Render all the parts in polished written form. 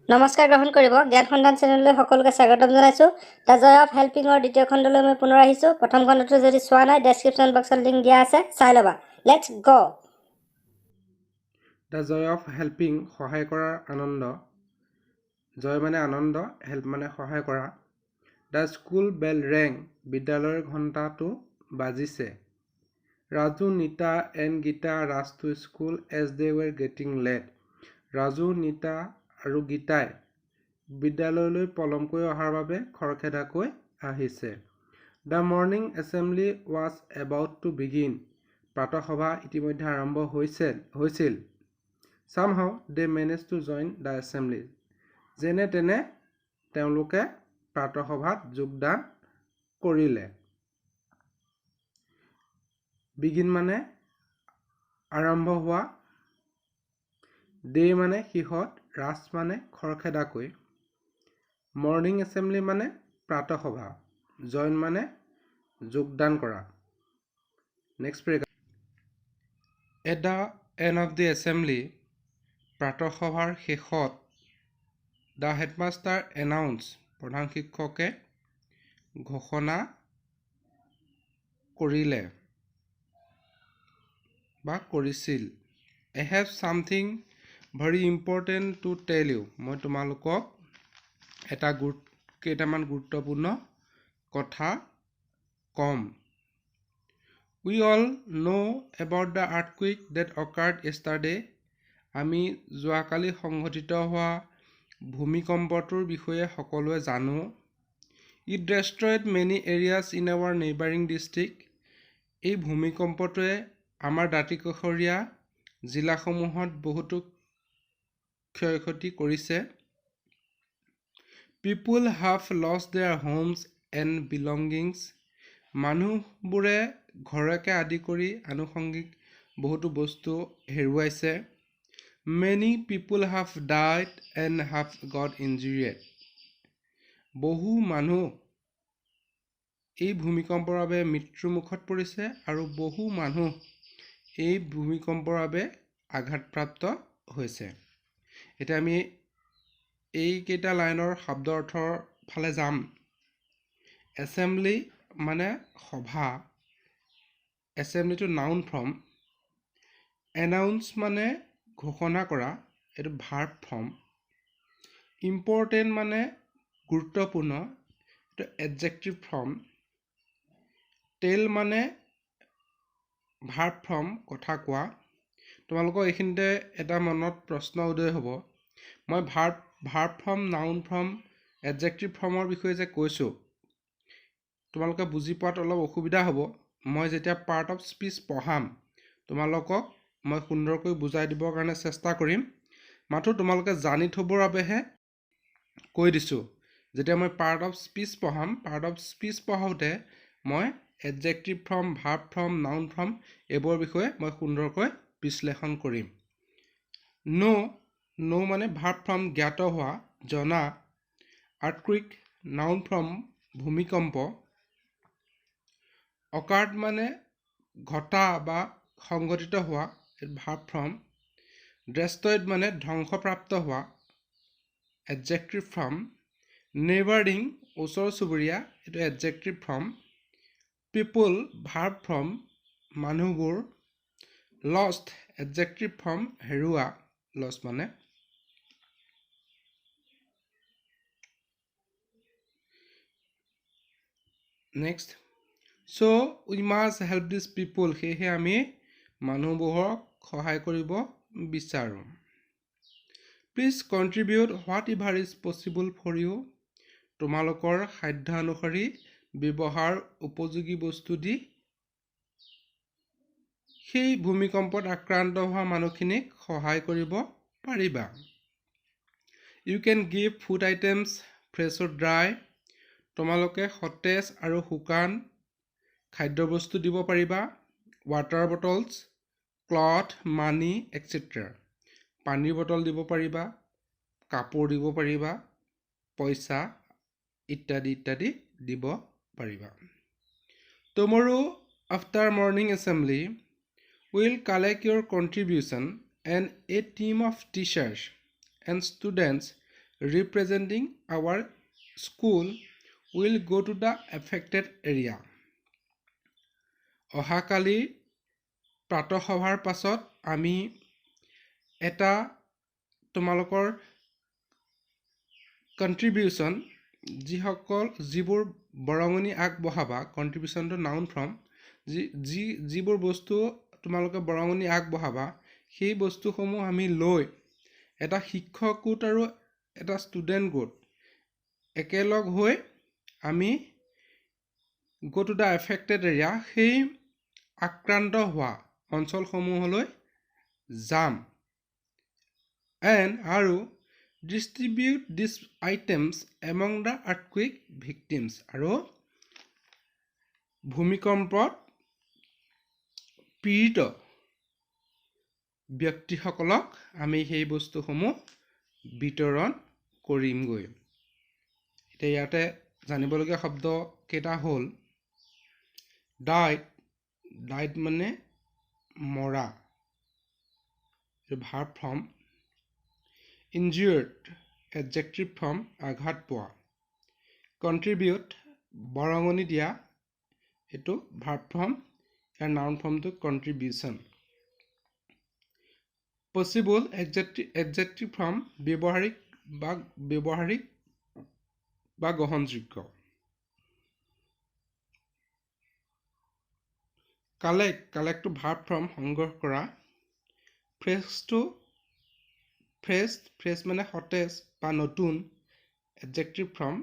নমস্কাৰ গ্ৰহণ কৰিব। জ্ঞান সন্ধান চেনেললৈ সকলোকে স্বাগতম জনাইছোঁ। The joy of হেল্পিঙৰ দ্বিতীয় খণ্ডলৈ মই পুনৰ আহিছোঁ। প্ৰথম খণ্ডটো যদি চোৱা নাই, ডেছক্ৰিপশ্যন বক্সত লিংক দিয়া আছে, চাই ল'বা। Let's go. The joy of helping, সহায় কৰাৰ আনন্দ। জয় মানে আনন্দ, হেল্প মানে সহায় কৰা। The school bell rang, বিদ্যালয়ৰ ঘণ্টাটো বাজিছে। Raju, Nita and Gita rushed to school as they were getting late. Raju, Nita আৰু গীতাই বিদ্যালয়লৈ পলমকৈ অহাৰ বাবে খৰখেদাকৈ আহিছে। The morning assembly was about to begin, প্ৰাতঃসভা ইতিমধ্যে আৰম্ভ হৈছিল। Somehow they managed to join the assembly, যেনে তেনে তেওঁলোকে প্ৰাতঃসভাত যোগদান কৰিলে। বিগিন মানে আৰম্ভ হোৱা, দে মানে সিহঁত, ৰাছ মানে খৰখেদাকৈ, মৰ্ণিং এছেম্বলি মানে প্ৰাতঃসভা, জইন মানে যোগদান কৰা। Next paragraph. At the end of the assembly, প্ৰাতঃসভাৰ শেষত, the headmaster announce, প্ৰধান শিক্ষকে ঘোষণা কৰিলে বা কৰিছিল। I have something very important to tell you, মই তোমালোকক এটা কেইটামান গুৰুত্বপূৰ্ণ কথা ক'ম। We all know about the earthquake that occurred yesterday, আমি যোৱাকালি সংঘটিত হোৱা ভূমিকম্পটোৰ বিষয়ে সকলোৱে জানো। It destroyed many areas in our neighbouring district, এই ভূমিকম্পটোৱে আমাৰ দাঁতিকাষৰীয়া জিলাসমূহত বহুতো ক্ষয় ক্ষতি কৰিছে। People have lost their homes and belongings, মানুহবোৰে ঘৰকে আদি কৰি আনুষংগিক বহুতো বস্তু হেৰুৱাইছে। Many people have died and have got injured, বহু মানুহ এই ভূমিকম্পৰ বাবে মৃত্যুমুখত পৰিছে আৰু বহু মানুহ এই ভূমিকম্পৰ বাবে আঘাতপ্ৰাপ্ত হৈছে। এতিয়া আমি এইকেইটা লাইনৰ শব্দ অৰ্থৰ ফালে যাম। এছেম্বলি মানে সভা, এছেম্বলিটো নাউন ফৰ্ম। এনাউন্স মানে ঘোষণা কৰা, এইটো ভাৰ্ব ফৰ্ম। ইম্পৰ্টেণ্ট মানে গুৰুত্বপূৰ্ণ, এইটো এডজেক্টিভ ফৰ্ম। টেল মানে ভাৰ্ব ফৰ্ম, কথা কোৱা। তোমালোকৰ এইখিনিতে এটা মনত প্ৰশ্ন উদয় হ'ব, মই verb form, noun form, adjective ফৰ্মৰ বিষয়ে যে কৈছোঁ, তোমালোকে বুজি পোৱাত অলপ অসুবিধা হ'ব। মই যেতিয়া পাৰ্ট অফ স্পীচ পঢ়াম তোমালোকক মই সুন্দৰকৈ বুজাই দিবৰ কাৰণে চেষ্টা কৰিম, মাথো তোমালোকে জানি থ'বৰ বাবেহে কৈ দিছোঁ। যেতিয়া মই পাৰ্ট অফ স্পীচ পঢ়াম, পাৰ্ট অফ স্পীচ পঢ়াওঁতে মই adjective form, verb form, noun form এইবোৰৰ বিষয়ে মই সুন্দৰকৈ বিশ্লেষণ কৰিম। ন' মানে ভাৰ্ব ফৰ্ম, জ্ঞাত হোৱা, জনা। আৰ্থকুইক নাউন ফৰ্ম, ভূমিকম্প। অকাৰ্ড মানে ঘটা বা সংঘটিত হোৱা, ভাৰ্ব ফৰ্ম। ডেষ্ট্ৰইড মানে ধ্বংসপ্ৰাপ্ত হোৱা, এডজেক্টিভ ফৰ্ম। নেইবাৰিং ওচৰ চুবুৰীয়া, এইটো adjective form. People verb form, মানুহবোৰ। লষ্ট এডজেক্টিভ ফৰ্ম, হেৰুৱা, লষ্ট মানে। Next, so we must help this people, সেয়েহে আমি মানুহবোৰক সহায় কৰিব বিচাৰোঁ। Please contribute whatever is possible for you, তোমালোকৰ সাধ্য অনুসৰি ব্যৱহাৰ উপযোগী বস্তু দি সেই ভূমিকম্পত আক্ৰান্ত হোৱা মানুহখিনিক সহায় কৰিব পাৰিবা। You can give food items fresh or dry, তোমালোকে সতেজ আৰু শুকান খাদ্যবস্তু দিব পাৰিবা। Water bottles, cloth, money etcetera, পানীৰ বটল দিব পাৰিবা, কাপোৰ দিব পাৰিবা, পইচা ইত্যাদি ইত্যাদি দিব পাৰিবা। Tomorrow after morning assembly will collect your contribution and a team of teachers and students representing our school will go to the affected area. অহাকালি প্ৰাতঃসভাৰ পাছত আমি এটা তোমালোকৰ কণ্ট্ৰিবিউশ্যন, যিসকল যিবোৰ বৰঙণি আগবঢ়াবা, কণ্ট্ৰিবিউশ্যনটো নাউন ফৰ্ম, যি যি যিবোৰ বস্তু তোমালোকে বৰঙণি আগবঢ়াবা সেই বস্তুসমূহ আমি লৈ এটা শিক্ষক গোট আৰু এটা ষ্টুডেণ্ট গোট একেলগ হৈ আমি go to the affected area, সেই আক্ৰান্ত হোৱা অঞ্চলসমূহলৈ যাম, এণ্ড আৰু distribute these items among the earthquake victims, আৰু ভূমিকম্পত পীড়িত ব্যক্তিসকলক আমি সেই বস্তুসমূহ বিতৰণ কৰিমগৈ। এতিয়া ইয়াতে জানিবলগীয়া শব্দ কেইটা হ'ল ডাইড, ডাইড মানে মৰা, এইটো verb form. Injured adjective form, আঘাত পোৱা। কণ্ট্ৰিবিউট বৰঙণি দিয়া, এইটো ভাৰ্ব ফৰ্ম, ইয়াৰ নাউন ফৰ্মটো কণ্ট্ৰিবিউশ্যন। পচিবল এডজেক্টিভ ফৰ্ম, ব্যৱহাৰিক বা গ্ৰহণযোগ্য। কালেক্ট, কালেক্টটো ভাৰ্ব ফৰ্ম, সংগ্ৰহ কৰা। ফ্ৰেছটো ফ্ৰেছ, ফ্ৰেছ মানে সতেজ বা নতুন, এডজেক্টিভ ফৰ্ম।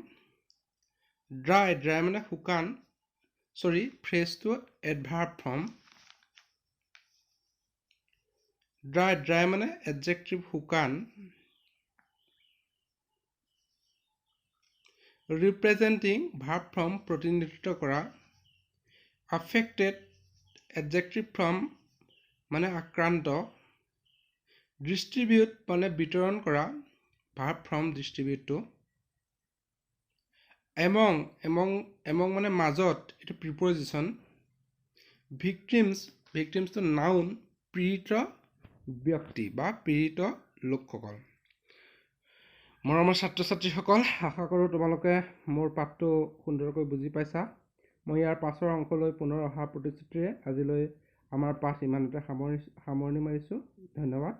ড্ৰাই, ড্ৰাই মানে শুকান, চৰি ফ্ৰেছটো এডভাৰ্ব ফৰ্ম। ড্ৰাই, ড্ৰাই মানে এডজেক্টিভ শুকান। ৰিপ্ৰেজেণ্টিং ভাৰ্ব ফৰ্ম, প্ৰতিনিধিত্ব কৰা। আফেক্টেড এডজেক্টিভ ফৰ্ম মানে আক্ৰান্ত। ডিষ্ট্ৰিবিউট মানে বিতৰণ কৰা, ভাৰ্ব ফৰ্ম ডিষ্ট্ৰিবিউটটো। এমং, এমং, এমং মানে মাজত, এইটো প্ৰিপজিশ্যন। ভিক্টিমছ, ভিক্টিমছটো নাউন, পীড়িত ব্যক্তি বা পীড়িত লোকসকল। মৰমৰ ছাত্ৰ ছাত্ৰীসকল, আশা কৰোঁ তোমালোকে মোৰ পাঠটো সুন্দৰকৈ বুজি পাইছা। মই ইয়াৰ পাছৰ অংশলৈ পুনৰ অহা প্ৰতিশ্ৰুতিৰে আজিলৈ আমাৰ পাঠ ইমানতে সামৰণি মাৰিছোঁ। ধন্যবাদ।